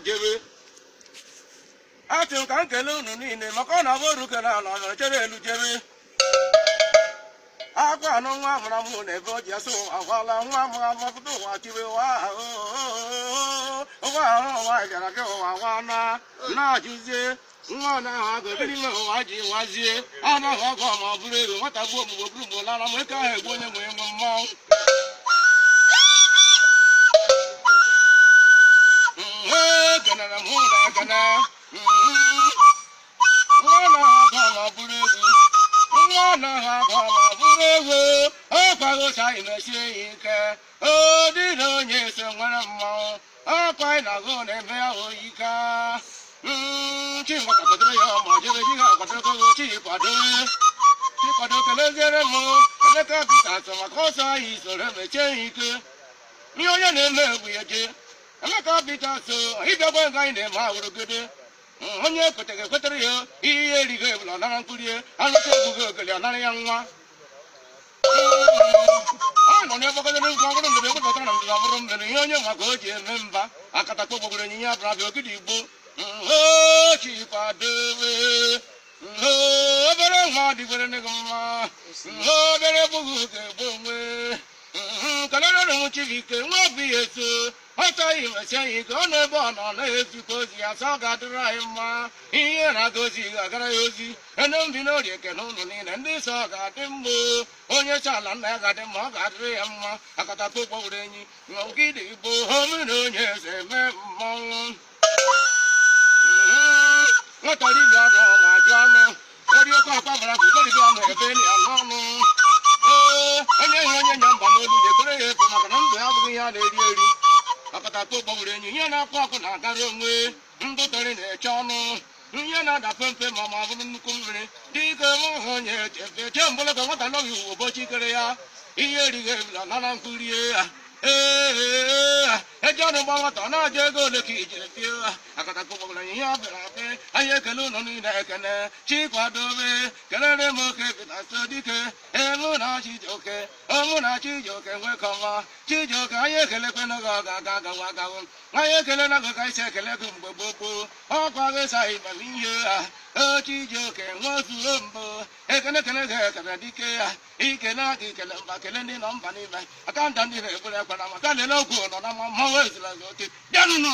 Jebe achị m ka m kelee unu niile maka ọ na-abụ oru kere ala ọ chere elu jebe akwa anụ nwa mụrụ amụ na ebe o ji asụ ụwa gwala nwa mụrụ amapụta ụwa chibe ụwa ụwa ahụ ụwa bịara gị ụwa nwa na na-ajụzie nwa na-ahụ agụ ebe n'ime ụwa ji nwazie anaghị ọgụ ma ọ bụrụ ego nwata gbuo ogbugbo bụrụ mgbe lara ma eke ahụ egbu onye nwe nwe mmanwụ. Ekenere m ụlọ ekene nwa anaghị agụ ma ọ bụrụ egwu nwa anaghị agụ ma ọ bụrụ egwu ọkwagocha imesie ya ike o dị na onye so nwere mmanwụ ọkwa anyị na-agụ na-eme ya oyika chi nwata kwadoro ya ma jebe chi ha kwadoro chi kwadobe chi kwado keleziere m Emeka Peter sọ maka ọsọ anyị soro mechie ya ike ihe onye na-eme egwu ya jee. Emeka Peter so ịbịakwa nga anyị na-eme awụrụgide onye ekweteghị ekwetere ya ihe erighị ebula ọnara mkpụrie alụsị egbughị ogele ọnara ya nwa ọ nọ n'ebe kọdere nkwu ọbụrụ mgbe ekwepụtara na ndụda bụrụ mbere ihe onye maka o ji eme mba akatakpo gbogburu ịnyịnya abụrụ abịa ogidi igbo chikwadobe obere nwa dịgwere nne gị mma obere egbughị ga-egbu onwe kelere m Chibuike nwa bụ ya eso ọchọghị mesie ya ike ọ nọ ebe ọ nọ na-ezikwa ozi ya sọ ọ ga-adịrị anyị mma ihe na-aga ozi ga-agara ya ozi ene mbi n'orie ekene ụnụ niile ndị nsọ ga-adị mma onye chi ala nna ya ga-adị mma ọ ga-adịrị ya mma akatakpo gbagburu enyi ogidi igbo omena onye eze mee mmanwụ nwata riri ọnụ ma jụ ọnụ ori oke ọkpa bara bụ ugoribi ọnụ ebe ya n'ọnụ ee onye ihe onye nya mba n'olu na-ekwere ya ekwe maka na ndụ ya abụghị ihe a na-eri eri akatakpo gbagburu enyi ihe na-akpụ ọkụ na-agara onwe ndụ tori na-eche ọnụ ihe na-ada pempe ma ma bụrụ nnukwu mmiri dịka eme ọhụ onye chefe chee mgbọlọgọ nwata lọghị uwe ụbọchị kere ya ihe erighị ebula nara mkpụrie ya ee eji ọnụ gba nwata ọ na-aja ego ole ka ijiri pịa akatakpo gbagburu enyi ihe ọ bịara abịa anyị ekele ụnụ niile ekene chikwadobe kelere m oke bịtasị dike emu na Chijioke ọmụ na Chijioke nwekọma Chijioke anyị ekelekwana gị ọ ga-aga agawa agawo anyị ekele na gị ka isi ekele gị mgbe gboo gboo ọkwa gị sa ịbara ihe ha o Chijioke nwezuo mbụ ekene kene gị ekene dike ya ike na-aga ikele mba kele ndị nọ mba n'ime aka nda ndị na-egbere ekwara maka lele okwu nọ na mma mmanwụ ezula gị oke bịanụnụ.